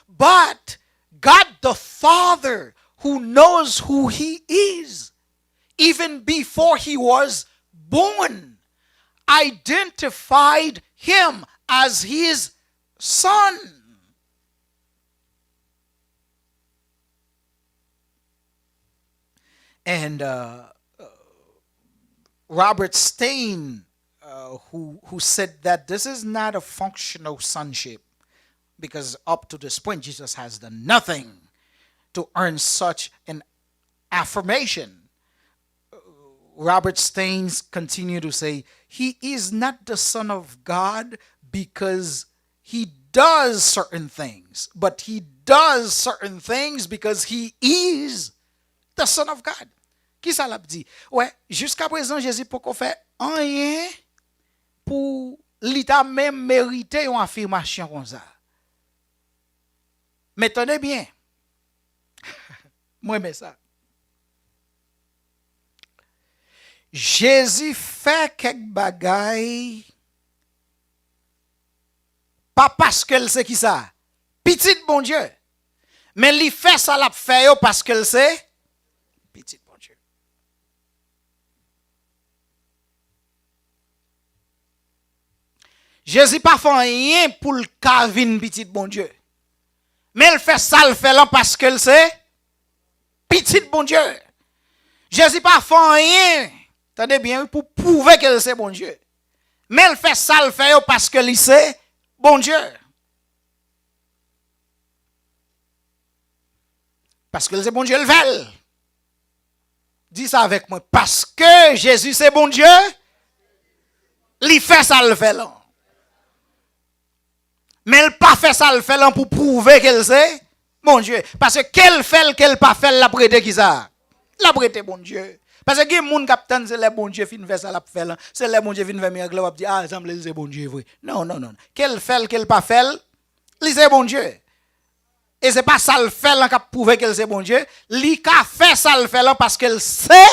But God the Father, who knows who he is, even before he was born, identified him as his son. And uh, Robert Stein, uh, who, who said that this is not a functional sonship, because up to this point, Jesus has done nothing to earn such an affirmation. Robert Stein continued to say, he is not the Son of God because He does certain things, but he does certain things because he is the Son of God. Ki sa l ap di? Wè, jiska prezan, Jezi poko fè anyen pou li ta menm merite yon afimasyon konsa. Men tande byen. Mwen renmen sa. Jezi fè kèk bagay pa paske l se ki sa? Pitit Bondye. Men li fè sa l ap fè yo paske l se Pitit Bondye. Jezi pa fè anyen pou l ka vin pitit Bondye. Men l fè sa l fè lan paske l se pitit Bondye. Jezi pa fè anyen, tande byen wi, pou pwouve ke l se Bondye. Men l fè sa l fè yo paske li se Bondye. Paske l se Bondye l fè l. Di sa avèk mwen. Paske Jezi se Bondye, li fè sa l fè lan. Men l pa fè sa l fè lan pou pwouve ke l se Bondye. Paske ke l fè l, ke l pa fè l, l ap rete ki sa? L ap rete Bondye. Paske gen moun k ap tann se lè Bondye fin fè sa l ap fè lan, se lè Bondye fin fè mirak la, w ap di, a, sanble l se Bondye vre. Non, non, non. Ke l fè l, ke l pa fè l, li se Bondye. E se pa sa l fè lan k ap pwouve ke l se Bondye. Li ka fè sa l fè lan paske l se,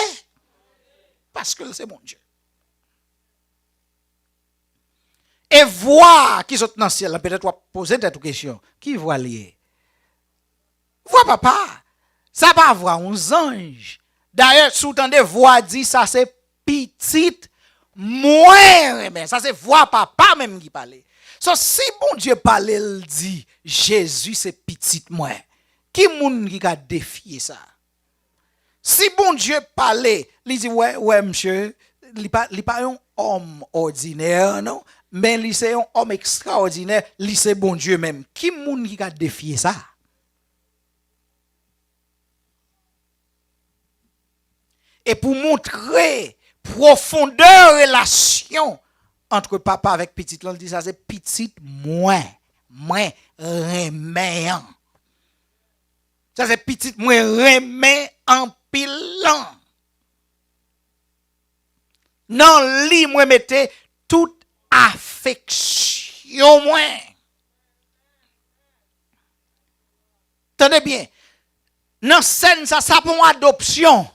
paske l se Bondye. E vwa ki sot nan syèl lan, petèt w ap poze tèt ou kesyon, ki vwa li ye? Vwa Papa. Sa pa vwa yon zanj. Dayè, si w tande vwa di sa se pitit mwen renmen. Sa se vwa Papa menm ki pale. So, si Bondye pale, l di, Jezi se pitit mwen, ki moun ki ka defye sa? Si Bondye pale, li di, wè, wè, msye, li pa, li pa yon òm òdinè, non, men li se yon òm ekstraòdinè, li se Bondye menm. Ki moun ki ka defye sa? E pou montre pwofondè relasyon ant Papa avèk Pitit lan, l di sa se Pitit mwen, mwen renmen an. Sa se Pitit mwen renmen anpil lan. Nan li mwen mete tout afeksyon mwen. Tande byen. Nan sèn sa, sa pa yon adopsyon.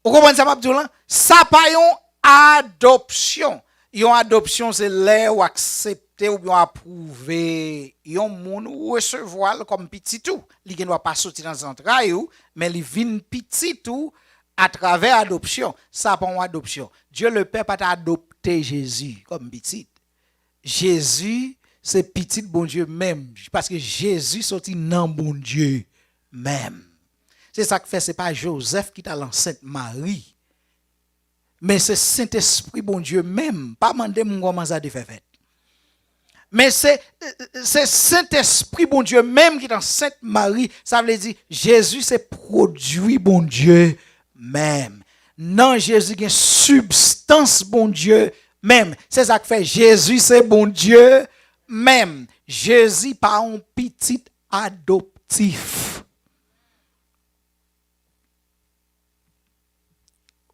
Ou konprann sa m ap di w lan? Sa pa yon adopsyon. Yon adopsyon se lè w aksepte oubyen w apwouve yon moun, ou resevwa l kòm pitit ou. Li gen dwa pa soti nan zantray ou, men li vin pitit ou atravè adopsyon. Sa pa yon adopsyon. Dye Lepè pa t adopte Jezi kòm pitit. Jezi se pitit Bondye menm, paske Jezi soti nan Bondye menm. Se sa k fè se pa Jozèf ki t al ansent Mari, men se Sentespri Bondye menm. Pa mande m kòman sa te fè fèt. Men se, se Sentespri Bondye menm ki t ansent Mari. Sa vle di, Jezi se pwodui Bondye menm. Nan Jezi gen sibstans Bondye menm. Se sa k fè Jezi se Bondye menm. Jezi pa yon pitit adoptif.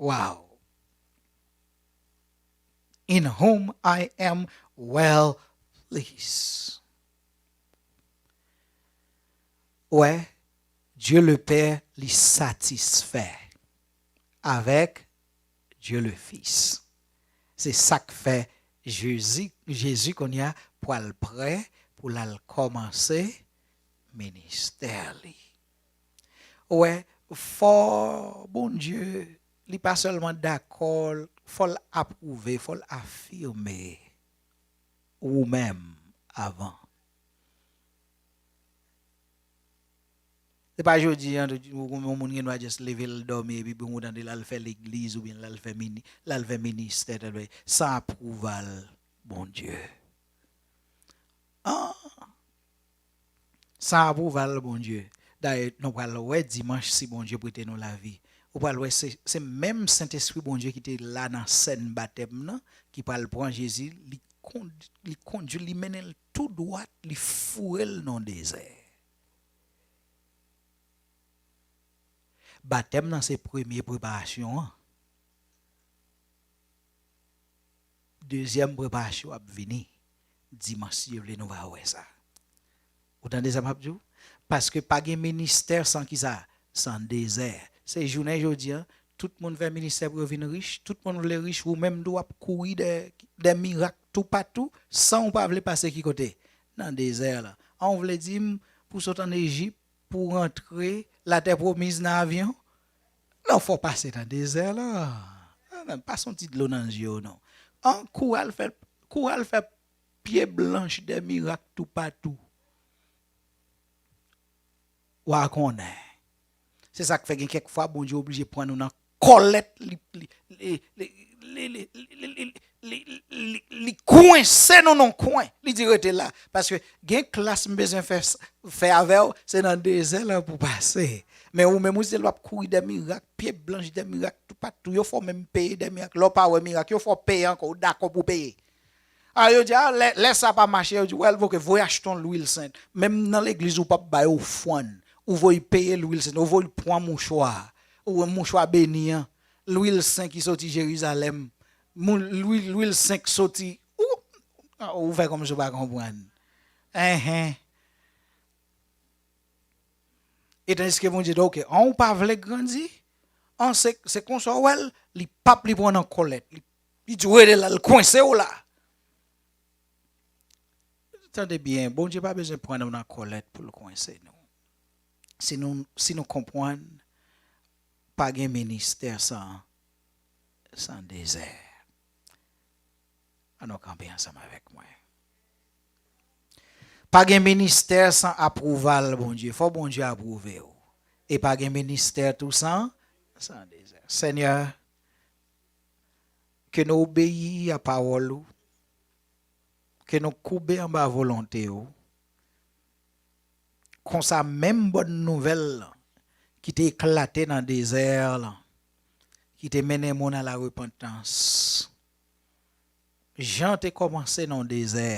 Wow. In whom I am well pleased. Wè, Dye Lepè li satisfè avèk Dye Lefis. Se sa k fè Jezi, Jezi kounye a pral prè pou l al kòmanse ministè li. Ou wè, fò Bondye, li pa sèlman dakò, fò l apwouve, fò l afime ou menm avan. Se pa jodi a, yon moun gen dwa just leve l dòmi epi bon ou tande l al fè legliz oubyen l al fè mini, l al fè ministè, tande, san apwouval Bondye. Ah! San apwouval Bondye. Dayè, nou pral wè dimanch si Bondye prete nou lavi. Ou pral wè se, se menm Sentespri Bondye ki te la nan sèn batèm nan, ki pral pran Jezi, li kond-, li kondui, li mennen l tou dwat, li foure l nan dezè. Batèm nan se premye preparasyon an. Dezyèm preparasyon ap vini. Dimanch, si Dye vle, nou va wè sa. Ou tande sa m ap di w? Paske pa gen ministè san kisa? San dezè. Se jounen jodi a, tout moun fè ministè pou yo vin rich, tout moun vle rich, ou menm tou w ap kouri dèyè, dèyè mirak toupatou, san w pa vle pase ki kote? Nan dezè la. An, ou vle di m, pou sot ann Ejip, pou rantre latè pwomiz nan avyon? Non, fò w pase nan dezè la. Nan, nan, pase yon ti dlo nan je w, non. An, kouri al fè, kouri al fè pye blanch dèyè mirak toupatou. W a konnen. Se sa k fè gen kèk fwa Bondye oblije pran nou nan kòlèt, li, li, li kwense nou nan kwen. Li di, "Rete la." Paske gen klas m bezwen fè, fè avè w, se nan dezè la pou pase. Men ou menm, ou se l w ap kouri dèyè mirak, pye blanch dèyè mirak, toupatou. Yo fè w menm peye dèyè mirak. Lè w pa wè mirak, yo fè w peye ankò, ou dakò pou peye. A, yo di, a, lè, lè sa pa mache, yo di, "Well, ok, voye achte yon lwil sent." Menm nan legliz, ou p ap bay ofrann. Ou voye peye lwil sent, ou voye pran mouchwa. Ou wè mouchwa beni an. Lwil sent ki soti Jerizalèm. Moun, lwil, lwil sent ki soti. Ou, a, ou fè kòmsi ou pa konprann. Enhen. E tandiske Bondye di, ok, an ou pa vle grandi, an se, se konsa w wè l, li p ap, li pran nan kòlèt. Li, li di w rete la, l kwense w la. Tande byen, Bondye pa bezwen pran nou nan kòlèt pou l kwense nou. Si nou, si nou konprann, pa gen ministè san, san dezè. Ann nou kanpe ansanm avèk mwen. Pa gen ministè san apwouval Bondye. Fò Bondye apwouve w. E pa gen ministè tou san, san dezè. Senyè, ke nou obeyi a pawòl ou, ke nou koube anba volonte w. Konsa, menm bòn nouvèl lan ki te eklate nan dezè lan, ki te mennen moun a la repantans, Jan te kòmanse nan yon dezè.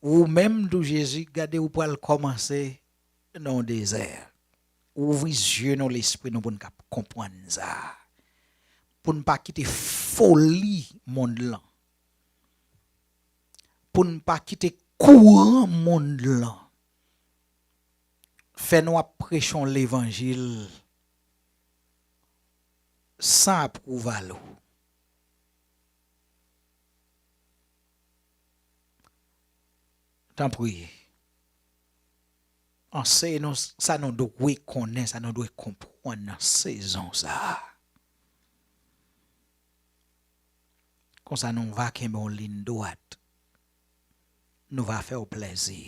Ou menm tou, Jezi, gade, ou pral kòmanse nan yon dezè. Ouvri zye nou, lespri nou, pou n kab konprann sa. Pou n pa kite foli mond lan. Pou n pa kite kouran mond lan fè nou ap preche yon levanjil san apwouval ou. Tanpri, anseye nou sa nou dwe konnen, sa nou dwe konprann nan sezon sa a. Konsa nou va kenbe yon liy dwat. Nou va fè w plèzi.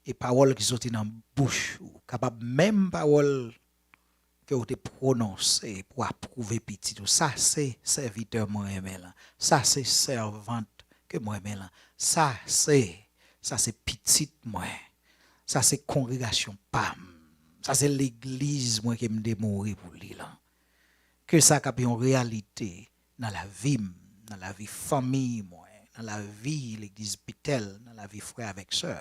E pawòl ki soti nan bouch ou, kapab menm pawòl ke w te pwononse pou apwouve pitit ou. Sa se sèvitè mwen renmen lan. Sa se sèvant ke mwen renmen lan. Sa se, sa se pitit mwen. Sa se kongregasyon pa m. Sa se legliz mwen ke m te mouri pou li lan. Ke sa kab yon reyalite nan lavi m, nan lavi fanmi mwen, nan lavi legliz Betèl, nan lavi frè avèk sè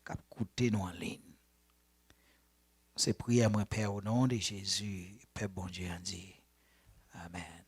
k ap koute nou an liy. Se priyè mwen, Pè, o non de Jezi, pèp Bondye an di, amèn.